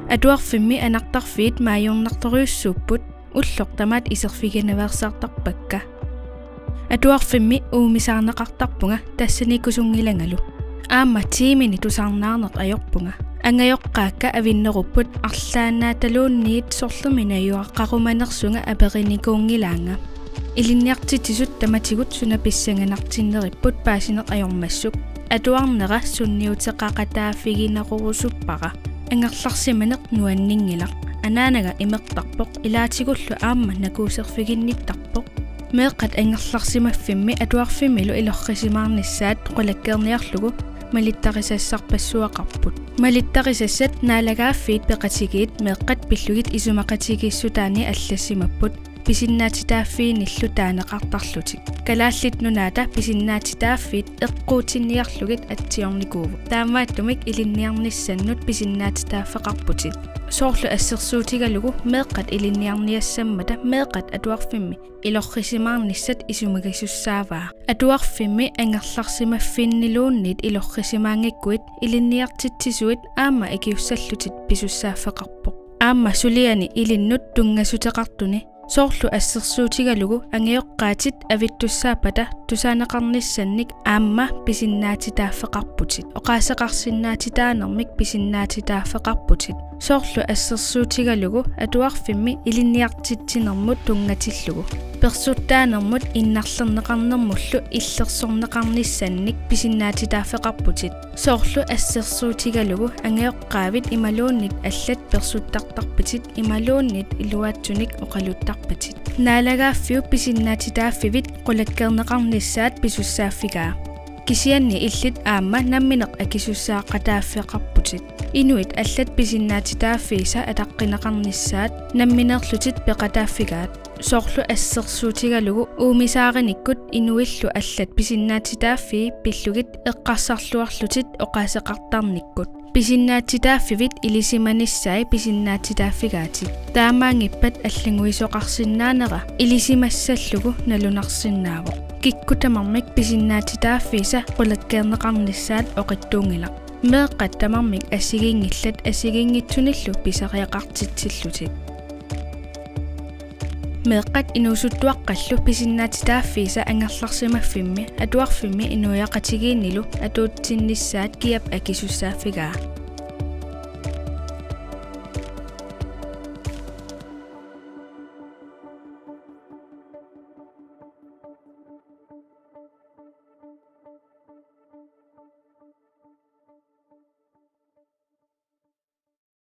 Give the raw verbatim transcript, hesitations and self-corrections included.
Atuarfimmi anartarfiit maajornartorujussuupput, ulloq tamaat iserfiginaveersaartarpakka. Atuarfimmi uumisaarneqartarpunga tassanikusunngilangalu. Aamma tiimini tusarnaarneq ajorpunga. Angajoqqaakka avinnerupput arlaannaataluunniit sorlermi najugaqarumanersunga aperinikuunngilaannga. Ilinniartitsisut tamatigut suna pissanganartinneripput paasineq ajormassuk. Atuarnera sunniuteqaqataaffiginerorusuppara. Angerlarsimaneq nuanninngilaq. Anaanaga imertarpoq, ilaatigullu aamma nakuuserfiginnittarpoq. Meeqqat angerlarsimaffimmi atuarfimmilu ilorrisimaarnissaat qulakkeerniarlugu malittarisassarpassuaqarput. Malittarisassat Naalagaaffiit Peqatigiit meeqqat pillugit isumaqatigiissutaanni allassimapput pisinnaatitaaffiinillu taaneqartarlutik. Kalaallit Nunaata pisinnaatitaaffiit eqquutinniarlugit atsiornikuuvoq. Taamaattumik ilinniarnissannut pisinnaatitaaffeqarputit. Soorlu assersuutigalugu meeqqat ilinniarniassammata meeqqat atuarfimmi ilorrisimaarnissat isumagisussaavaa. Atuarfimmi angerlarsimaffinniluunniit ilorrisimaanngikkuit ilinniartitsisuit aamma ikiussallutit pisussaaffeqarpoq. Aamma suliani ilinnut tunngassuteqartuni, soorlu assersuutigalugu angajoqqaatit avittussaappata tusaaneqarnissannik aamma pisinnaatitaaffeqarputit. Oqaaseqarsinnaatitaanermik pisinnaatitaaffeqarputit. Soorlu assersuutigalugu atuarfimmi ilinniartitsinermut tunngatillugu. Persuttaanermut innarlerneqarnermullu illersorneqarnissannik pisinnaatitaaffeqarputit. Soorlu assersuutigalugu angajoqqaavit imaluunniit allat persuttartarpatit imaluunniit iluaatsunik oqaluttarpatit. Naalagaaffiup pisinnaatitaaffivit qulakkeerneqarnissaat pisussaaffigaa. Kisianni illit aamma nammineq akisussaaqataaffeqarputit. Inuit allat pisinnaatitaaffiisa ataqqineqarnissaat nammineerlutit peqataaffigaat. Soorlu assersuutigalugu uumisaarinikkut inuillu allat pisinnaatitaaffii pillugit eqqarsarluarlutit oqaaseqartarnikkut. Pisinnaatitaaffivit ilisimanissai pisinnaatitaaffigaatit. Taamaanngippat allanguisoqarsinnaanera ilisimassallugu nalunarsinnaavoq. Kikkut tamarmik pisinnaatitaaffiisa qulakkeerneqarnissaat oqitsuunngilaq. Meeqqat tamarmik assigiinngillat assigiinngitsunillu pisariaqartitsillutik. Meeqqat inuusuttuaqqallu pisinnaatitaaffiisa angerlarsimaffimmi atuarfimmi inuiaqatigiinnilu atuutsinnissaat kiap akisussaaffigaa.